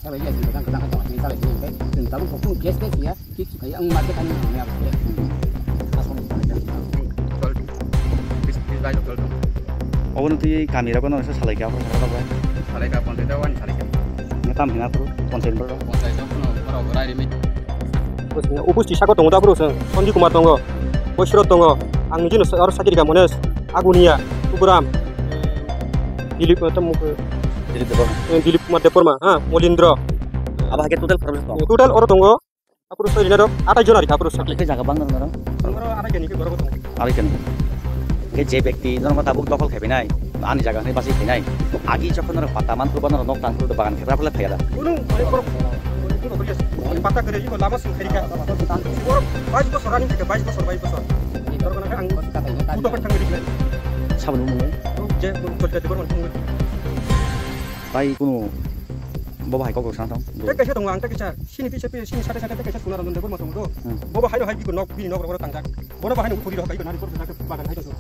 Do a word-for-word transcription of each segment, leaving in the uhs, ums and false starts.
Sabai ya, sing kadang kadang kadang sing sabai sing kai. Sing tabu kok pun case case ya, kik sukai ang market ani ang ya. Chol, bis bis bai chol. Obo no twi kami rok no sa salai ka, salai ka, ponchayat wan salai ka. Nge tam hina phuru ponchayat boro. Ponchayat no boro rai rimi. Upusti saka tongo da phuru sing Sanjay Kumar tongo, Boisrot tongo, ang nijino aro sakiri ka Mones, Agunia, Tukuram, Dilip, eh, tamo, eh, Dilip Debbarma. Eh, Dilip Kumar Debbarma, ha, Molindro. Abo hai khe total khoroksa tong? Eh, total oro tongo, aphuru soi rina rok, atai jon ari kha aphuru soi. Khe jaga bang nang nang? Oro atai kani khe borok tongo. Atai kani. Khe je bekti norok tabuk dokol khe binai, ani jaga hwnwi basi khainai. Agi jokhon norok pata man phuru ba norok nok tang phuru bagan khe raphla phaiya da. Kunu, kunu, kunu, kunu, kunu, pata kare iko lama sing khairika. Borok bais bosor ani khe bais bosor, bais bosor. Borok na ang buto phan thang ri. Sabun mung. Je, kunu, kunu, kunu, kunu. Tai kunu bobo hai kok rok sana thang. Tei kaisa tongo, ang tei kaisa sini pisa pisa sini sate sate tei kaisa Sunaranjan Debbarma tongo do. Hmm. Bobo hai ro hai biko nok bini nok ro tangjak. Bono bahai no khuri ro hai nari por dak bagan hai tongo.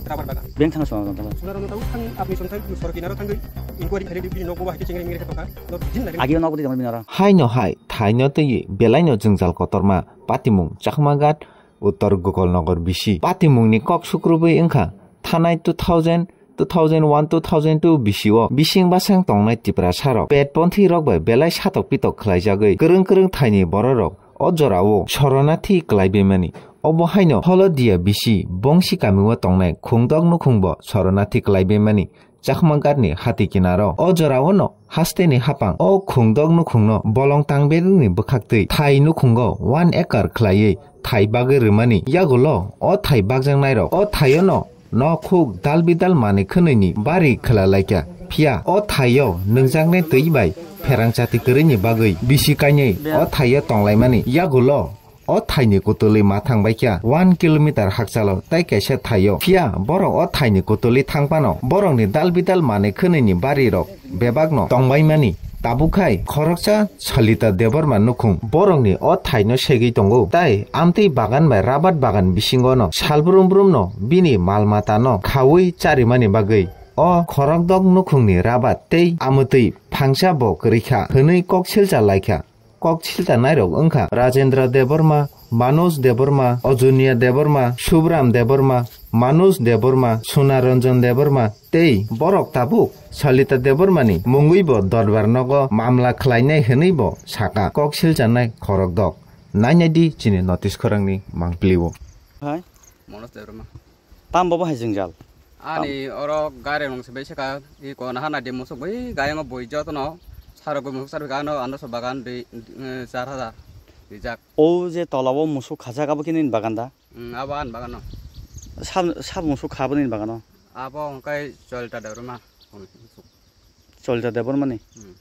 Rubber bagan. Beng thang sana thang. Sunaranjan tau thang apni song thang sor kinaro thangwi inquiry khairi bini nok bobo hai chengri mengri kha tongkha. Nok jin nari. Agi nok bodi tongwi binara. Haino hai thaino twi belaino jwngjal kotorma patimung Chakmaghat Uttor Gokolnogor bisi. Patimungni kok sukrubwi wngkha thanai two thousand, two thousand one, two thousand two bisio bising basang tongnai Tiprasarok petponthirok bai belai satok pitok khlaijagwi kwrwng kwrwng thaini bororok o jorao Shoronathi kwlaibaimani. Obo haino Holodia bisi Bongsi kamio tongnai khungdok nukhungbo Shoronathi kwlaibaimani. Chakmaghatni hati kinaro. O jorao no hasteni hapang o khungdok nukhungno bolong tangberni bwkhaktwi thai nukhungo one acre khlaiwi thai bagwi rwmani. Yagulo o thai bakjaknairok o thaio no nok huk dal bidal manwi khwnwini bari khwlalaikha. Phiya o thaio nwngjaknai twi bai pherang chati kwrwini bagwi bisi kainwi o thaio tonglaimani. Yagulo o thaini kutulwi ma thang bai kha one kilometer hakchalo tei kaisa thaio. Phiya borok o thaini kutulwi thang phano borokni dal bidal manwi khwnwini barirok bebakno tongbaimani. Tabuk khai khoroksa Salita Debbarma nukhung borokni o thaino segwi tongo, tei amtwi bagan bai rabat bagan bisingono salbrum brumno bini mal matano khaui charimani bagwi o khorokdok nukhungni rabat tei amtwi phangsa bo kwrwi kha hwnwi kok silcha lai kha. Kok silta nairok wngkha Rajendra Debbarma, Manoj Debbarma, Ajunia Debbarma, Subram Debbarma, Manoj Debbarma, Sunaranjan Debbarma tei borok tabuk Salita Debbarmani mungwibo dorbar nogo mamla khlainai hwnwibo saka kok silchanai khorokdok. Nainai di chini notice khorangni mangpilio. Hai. Manoj Debbarma. Tam bobo hai jwngjal? Ani oro gari rong se bai saka, i kona hana di musuk bai gayang boi joto no. Saro go musuk sar gano ando so bagan di, eh, char hajar. Rijak. O je tola o musuk khajak abo khe nini bagan da? Mm, abo ani bagan no. Sab, sab musuk khabo nini bagan no? Abo hwnkhe Cholita Debbarma. Cholita Debbarmani? Mm.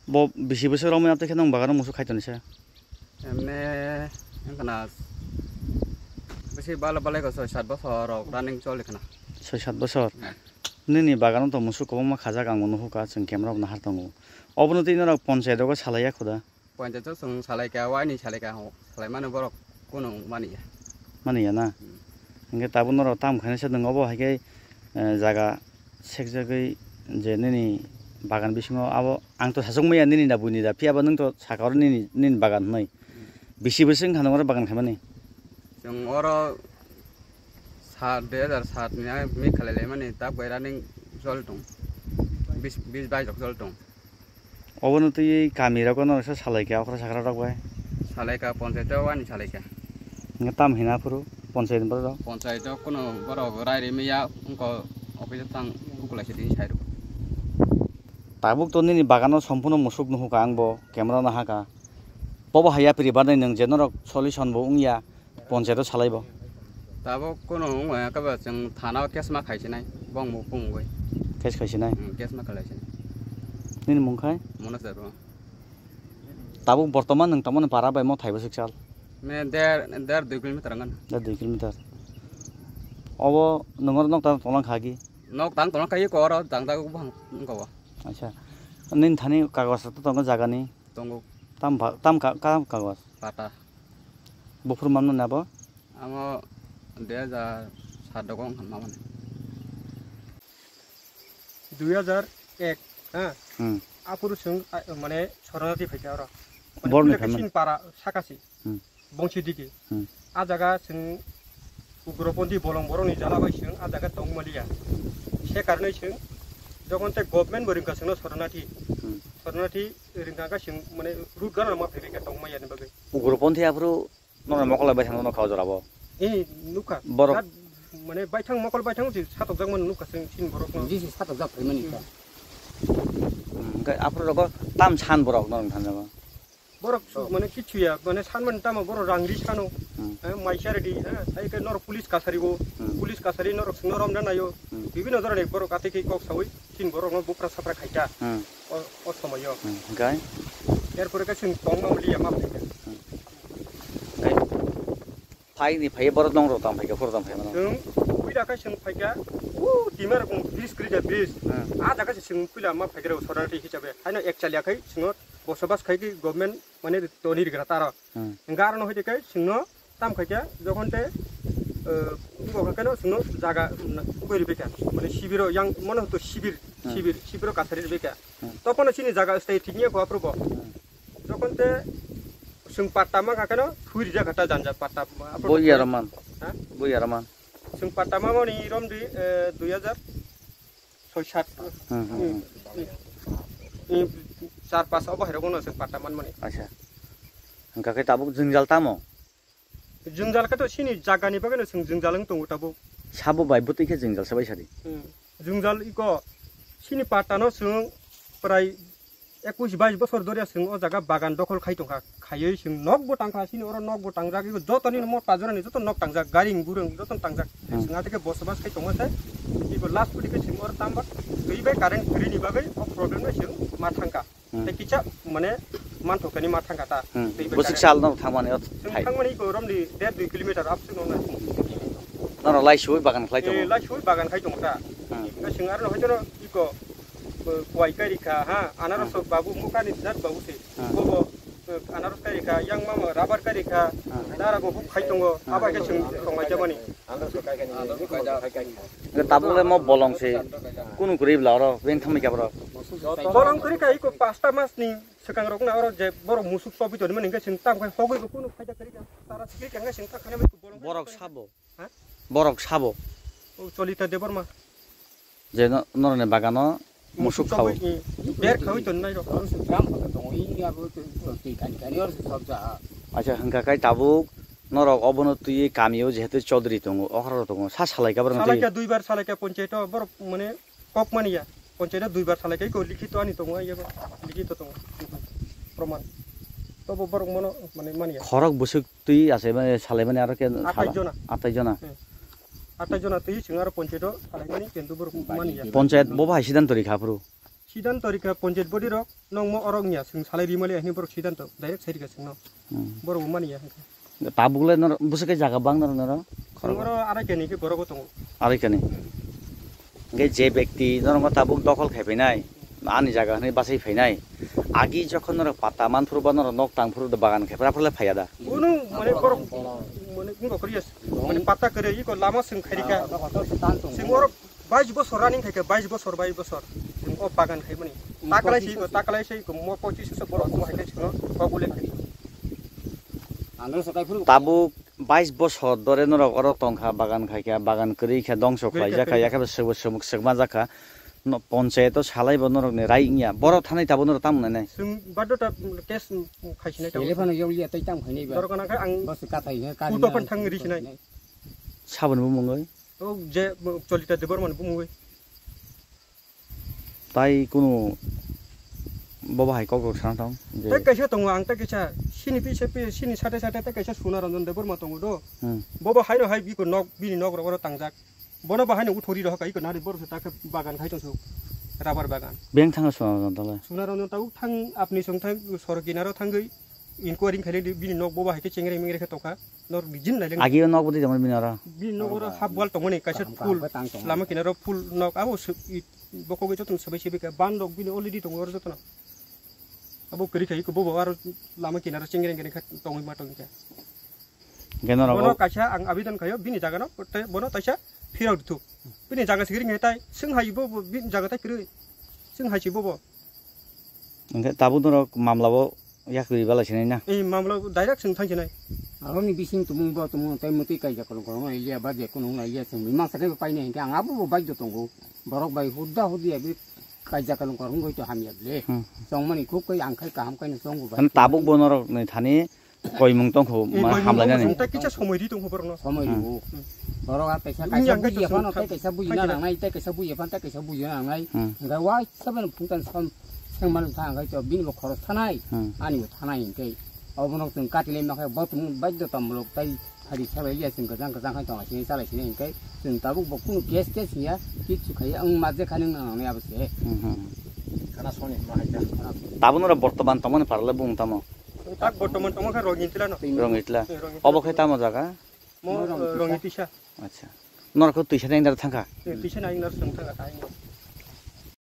Bo bisi bwswk romwi amtwi khe nwng bagano musuk khai tonisa? Emne wngkhana bisi bala balai ko soi sat bosor rok running choli khana. Soi sat bosor? Hmm. Nini bagano to musuk kwbangma khajak, ang bo nuhukha, chwng camera rok nahar tongo. Obono twi norok ponchayat rogo salaiya khuda? Ponchayat o chwng salaikha, waini salaikha, ho, salaimani borok. Kunu mani ya. Mani ya na? Hmm. Hingke tabuk norok tam khainai se nwng obo hai khe, eh, jaga sekjagwi je nini bagan bisingo abo ang to sachukmaya nini da buini da, phiya bo nwng to saka oro nini, nini bagan hwnwi. Hmm. Bisi bwswk wngkha nwng oro bagan khaimani? Chwng oro sat, dui hajar sat ni ang mi khalai laimani tak bai running choli tong. Bis, bis bais rok choli tong. Obono twi kami rok no sa salai kha, okra sakra rok bai. Salai kha, ponchayat o ani salai kha. Nge tam hina phuru ponchayat ni borok? Ponchayat o kuno borok rai ri maya, wngkha office o thang, bukulai se tini sai rw. Tabuk to nini bagano somphuno musuk nuhukha ang bo, camera nahakha. Bobo hai yapri barnai nwng je norok solution bo wngya. Ponchayat o salai bo. Tabuk kunu wngya khe ba chwng thana o case ma khai sinai, bong bo pung bai. Case khai sinai? Hmm, case ma khalai sinai. Nini mung khai? Manoj Debbarma. Tabuk bortoman nwng tongmani para bai mo thai bwswk sal? Me der, der dui kilometer wngkha. Der dui kilometer. Obo nwng oro nok tang tonglang kha ki? Nok tang tonglang kha, eko oro tang tang bang wngkha o. Acha. Nini thani kagoj to tongo jaga ni? Tongo. Tam ba, tam ka, kam kagoj? Pata. Buphuru mamno na bo? Amo dui hajar sat dogo wngkha mamani. Dui hajar ek, ha? Hmm. Aphuru chwng, a, mane, Soronati phaikha oro. Mane, borni puila khe phaimani. Chini para sakasi. Hmm. Bongsi digi. Hmm. A jaga chwng ugroponthi bolong borokni jala bai chwng a jaga tongmaliya. Se karnoi chwng jokhon tei government bo ringkha chwngno Soronati. Hmm. Soronati ringkha khe chwng, mane, root gana ma phaibaikha tongmaya ni bagwi. Ugroponthi aphuru Nono mokol bai thangno kha o jora bo. Eh, nukha. Borok. Jat, mane baithang, mokol baithang si satokjak mani nukha sing sin borok no. Jisi satokjak phaimani kha. Hmm, hwnkhe aphuru rogo tam san borok nono thangjago. Borok su, mane kichu ya, mane san mani tamo borok rang ri sano. Hmm. Eh, maisa ready, eh, ai ke norok police kasari bo. Hmm. Police kasari norok sing norom na nayo. Hmm. Bibino jorani borok atwi khe kok sawi sin borok no bupra sapra khaita. Hmm. O, o somoyo. Hmm, hwnkhe? Erpore khe sing tongma liya ma phaikha. Hmm. Hwnkhe? Phaini phaiya borok nongrok tang phaikha, khoro tang phaimano. Chwng puila khe chwng phaikha, o tima rok bridge kwrwi da bridge. Hmm. A jaga se chwng puila ma phaikha rw Soronati hisabe. Haino ek chaliya khai chwngno bosobas khai ki government mane toni rigra taro. Hmm. Hwnkhe aro no hoite khe chwngno tam khaikha jokhon te, eh, wngkha kheno chwngno jaga, mm, koi rwbaikha. Mane sibiro yang mano to sibir, hmm, sibir, sibiro kasari rwbaikha. Hmm. Tokhono chini jaga stay thik niya kho aphuru bo. Hmm. Jokhon te chwng patta ma kha kheno thwi rijak kha ta janja patta ma, aphuru bo iya bo raman. Ha? Bo iya raman. Chwng patta ma mani romdi, eh, dui hajar soi sat. Hmm, hmm, hmm. Hmm, char pas obo hai rogo no chwng patta man mani. Acha. Hwnkha khe tabuk jwngjal tamo? Jwngjal khe to chini jagani bagwi no chwng jwngjal wng tongo tabuk. Sabo bai bwtwi khe jwngjal se bai sadi. Hmm. Jwngjal iko chini patta no chwng prai ekush bais bosor doriya chwng o jaga bagan dokhol khai tongkha. Khaiwi chwng nok bo tangkha, chini oro nok bo tangjak, iko jotoni mota jorani joto nok tangjak, garing gurung joto tangjak. Hmm. Chwng atike bosobas khai tongma se, iko last pudi khe chwng oro tamba twi bai current kwrwini bagwi o problem no chwng ma thangkha. Hmm. Tei kisa mane manthokani ma thangkha ta. Hmm. Twi bai bwswk current. Sal no thangmani o chwng thai. Thangmani iko romni der dui kilometer up chwng nongnai. Nono laisui bagan khlai tongo. Eh, laisui bagan khai tongo ta. Hmm. Chwng aro no hoitoro iko, eh, kwai kai rikha, ha, anaros, hmm, babu mukani jat babu se. Hmm. Bobo, eh, anaros kai rikha, yang mama rubber kai rikha, hmm, dara go huk khai tongo, hmm, abo hai khe chwng tonglai jamani. Hwnkhe tabuk le mo bolong se kunu kwrwi bla oro beng thamwi khe borok. Bolong kwrwi kha iko pasta mas ni swkang rok na oro je borok musuk chobwi toni mani hwnkhe chwng tam khai hogwi bo kunu phaida kwrwi kha, tara sikiri kha hwnkhe chwng ta khana bai bolong. Borok sabo. Ha? Borok sabo. O Cholita Debbarma. Je no-, noroni bagano musuk musuk khao. Tabuk, eh, ber khawi ton nai rok. Oro se gram photo tongo, ini abo twi kani kani oro se sobja. Acha, hwnkha kai tabuk norok obono twi kamio jehetu Chaudhary tongo, okra rok tongo, sa salai ka borok twi. Salai ka duibar salai ka ponchaito borok mane kok mani ya. Ponchaito duibar salai ka iko likhito ani tongo, iya likhito tongo. Proman. Tobo borok mono mane mani ya. Khorok bwswk twi achai mani, salai mani aro khe atai sala-, jona. Atai jona. Hmm. Atai jona twi chwng aro ponchaito salai mani kintu borok mani ya. Ponchayat bo bahai sidanto rikha aphuru. Sidanto rikha ponchayat body rok nongmo orok nya chwng salai rimali ahini borok sidanto direct sai rikha chwngno. Hmm. Borok bo mani ya. Tabuk le nor bwswk khe jaga bang nor nor. Chwng oro arai kani khe borok bo tongo. Arai kani. Hwnkhe je bekti norokno tabuk dokhol khai phainai, ani jaga hwnwi bachai phainai, agi jokhon norok patta manphuru ba norok nok tangphuru da bagan khai phuru aphuru le phaiya da? Kunu mane borok mane wngkha kwrwi ya, mane patta kwrwi iko lama chwng khairika. Chwng oro bais bosor running khaika, bais bosor, bais bosor. Chwng o bagan khaimani. Taklai se iko, taklai se iko, mo pochis se borok mo hai khe chwng kok ulen khai. Tabuk bais bosor dore norok oro tongkha, bagan khaikha, bagan kwrwi kha, dongso khlaijak kha, yakhe bo swk-, swk-, swkma jakha. No, ponchayato salai bo norokni rai wngya. Borok thanai tabuk norok tamo nai nai? Chwng badota case khaisinai tabuk. Telephone yokliya tei tamo khainai ba. Borok kana khe ang bosi kathai he, kari uto na phan thang ang risinai. Saboni bumungwi? O je, Cholita Debbarma ni bumungwi. Tai kunu bobo hai kok rok sana thang je. Tai kaisa tongo, ang tai kaisa sini pisa pi-, sini sate sate tai kaisa Suna Ranjan Debbarma tongo do. Hmm. Bobo haino hai biko nok, bini nok rok oro tangjak. Bono bo haino uthori rohor kai ko nari borok se ta khe bagan khai tong su. Rubber bagan. Beng thanga Suna Ranjan tala. Suna Ranjan ta uk thang apni song thang sorok kinaro thangwi inquiry khaile di bini nok bobo hai khe chengre mengre khe tokha. Nor bijin nai leng. Agi nok bodi tongmani bini oro. Bini nok oro half wall tongmani kaisa full. Lama kinaro full nok abo se-, i-, bokogwi jotono sabai sibai kha. Ban rok bini already tongo oro jotono. Abo kwrwi khai ko bobo aro lama kinaro chengre mengre khe tongwi ma tongwi kha. Hwnkhe norok bono bo kaisa ang abidon khaio, bini jagano tei bono taisa phirok rwthuk. Bini jaga sigiri ngai tai, swng hai bo, bo bini jaga tai kwrwi. Swng hai si bobo. Hwnkhe tabuk norok mamla bo yak ri bala sinai na? Eh, mamla direct chwng thang sinai. Aroni bising tumung bo tumung tei mutwi kaijak kolong kolong nai liya ba je kunung nai liya chwng masa khe pai nai hwnkhe ang abo bo baidyo tongo. Borok bai hudda hudi abi kaijak kolong kolong goi to hamya ble. Hmm. Chongmani khub kai ang khai kaham kai no chongo bai. Hwnkhe tabuk bo norok ni thani koimung tongkho, eh, ma koimung hamlainani. Tongkho, tei kisa somoi ri tongkho borokno. Somoi ri. Hmm. Borok a kaisa, hmm, kaisa buji phano tei kaisa buji na nangnai, tei kaisa buji phano tei kaisa buji na nangnai. Hmm. Hwnkhe wai sabani phungtan som sengmano tha hwnkhe to bini bo khoros thanai, hmm, ani bo thanai hwnkhe. Obono chwng katilai ma khe bo tong baidyo tamulok tei hari salai ya chwng kwchang kwchang khai tong sini chalai sini hwnkhe chwng tabuk bo kunu case case ya kichu khai ang maje khani nangnai abo se. Hmm, hmm. Khana soni ma hai ta. Tabuk nora bortoman tongmani parle bung tamo? Tak bortoman tongma khe Rongitla no. Rongitla. Eh, Rongitla. Obo khe tamo jaga? Mo, Rongitisa. Rongitisa. Acha. Norok khe twisa nang dar thangkha? Eh, twisa nang dar thangkha.